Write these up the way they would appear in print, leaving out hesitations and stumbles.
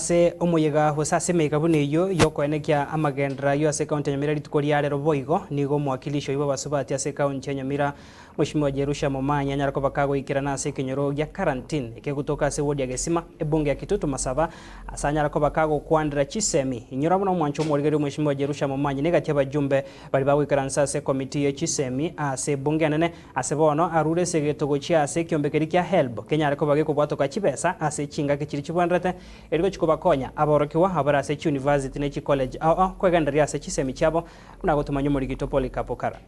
Ase omoyega gose ase emeyega buna eyio y'okoenekia amagenderero ayio ase ekaunti ya Nyamira rituko ria rero boigo nigo omowakilishi oyio bw'abasubati ase ekaunti ya Nyamira Mweshimiwa Jerusha Momanyi anyare koba kagoikerana ase ekenyoro gia Karantini ekegotoka ase ward ya Gesima ebunge ya Kitutu Masaba ase anyare koba kagokwanera chisemi. Inyora buna omwancho omorigereria Mweshimiwa Jerusha Momanyi negati abajumbe baria bagoikaransa ase ekomiti ye chisemi ase ebunge enene Ase bono arure ase egeto gochia ase ekiombe keria kia HELB, kenyare koba gekobwatoka chibesa ase chingaki chiria chibwenerete, erio gochia kobakonya aborokigwa abare ase chiuniversity ne chicollege ao ao kwegendereria ase chisemi chiabo, buna gotomanya omorikito Polycarp Okara.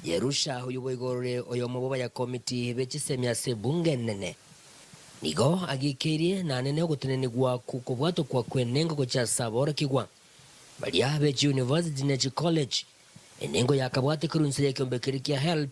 Jerusha, oyio boigo ore oyomo bw'abayakomiti be chisemi ase ebunge enene, nigo agikeirie naanene ogotenenigwa kw'okobwatokwa kw'enengo gochia ase aborokigwa baria be chiuniversity ne chicollege. Enengo yakabwate korwa inse y'ekeombe keria kia HELB,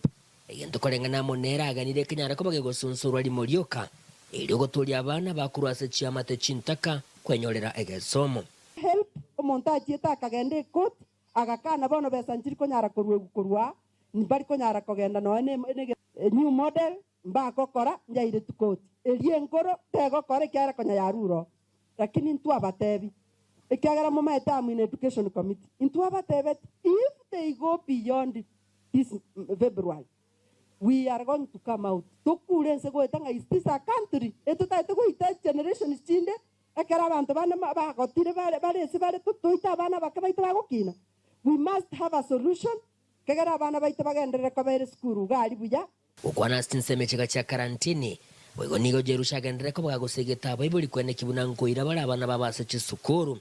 egento koreng'ana amo nere aganire kenyare koba gegosunsurwa rimo rioka, erio gotooria abana ba korwa ase chiamate chintaka kwenyorera egesomo. Help, omonto achiete akagenda ekoti, agakana bono besa nchiri konyara koruegwa korwa aa, mbari konyara kogenda nonya ne new model mbagokora njairetwe koti. Eria enkoro tegokora ekiagera konya yarure oo. Lakini intwabatebi, ekiagera momaete am in education committee, intwabatebeti if they go beyond this February, we are going to come out tokure ense goeta ng'a is this a country etotagete goita generations chinde ekero abanto bande bagotire bare bare ase bare toite abana abake baito bagokina. We must have a solution kegere abana baito bagenderere kobera esukuru iga aria buya. Gokwana ase chinsemo echiga chia karantini. Boigo nigo Jerusha agenderere koba gagosegeta abaibori kweneki buna nkoira bare abana babo ase chisukuru,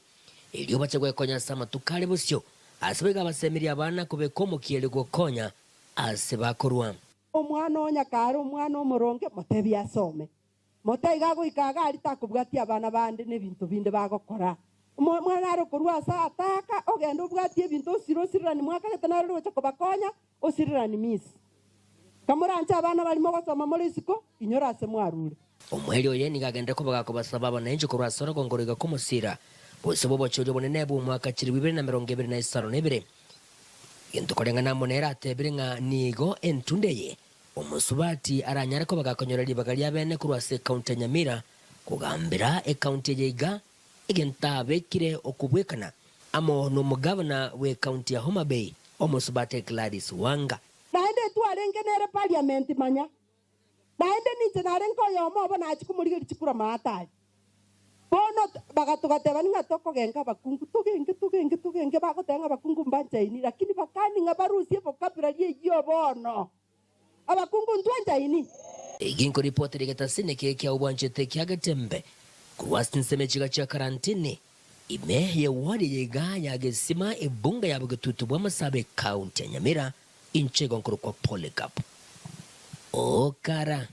erio bache gwekonya ase amatuko are bosio. Ase boigo abasemirie abana kobeka omokia erio gokonya ase bakorwa. Omwana onya kare omwana omoronge, motebie asome. Motaiga agoika iga aria takobwatia abana bande nebinto binde bagokora. Omwana are okorua ase ataka, ogende obwatie ebinto osire osirirani mwakagete naro rigocha kobakonya, osirirani miss. Kamoranche abana baria mogosoma more isiko, inyora ase mwarure. Omoerio oye nigo agenderere koba gakobasaba abananchi korwa ase orogongo roiga komosiira, bosio bw'obochori obonene bw'omwaka chilifu ibere na emerongo ebere na isano na ebere. Egento koreng'ana amo nere atebire ng'a nigo entunda eye Omosubati aranyare koba gakonyora ribaga ria bene korwa ase ekaunti ya Nyamira kogambera ekaunti eye iga egento abekire okobwekana amo nomogavana bw'ekaunti ya Homa Bay omosubati Gladys Wanga. Naende twarenge nere parliament manya, naende ninche narenge oyomo obo nachia komorigeria chikura maate aria. Bono bagatogatebania ng'a tokogenka abakungu, togenge, togenge, togenge, bagoteba ng'a abakungu mbanchaini, lakini bakani ng'a barusie vocabulary eyio bono. Abakungu ntwanchaini? Eki nkoripotera egetasini eke kia obwanchete kia Getembe korwa ase chinsemo echiga chia Karantini, ime ye ward eye iga ya Gesima ebunge ya Bogetutu bwa Masaaba ecounty ya Nyamira, inche igo nkorokwa Polycarp Okara.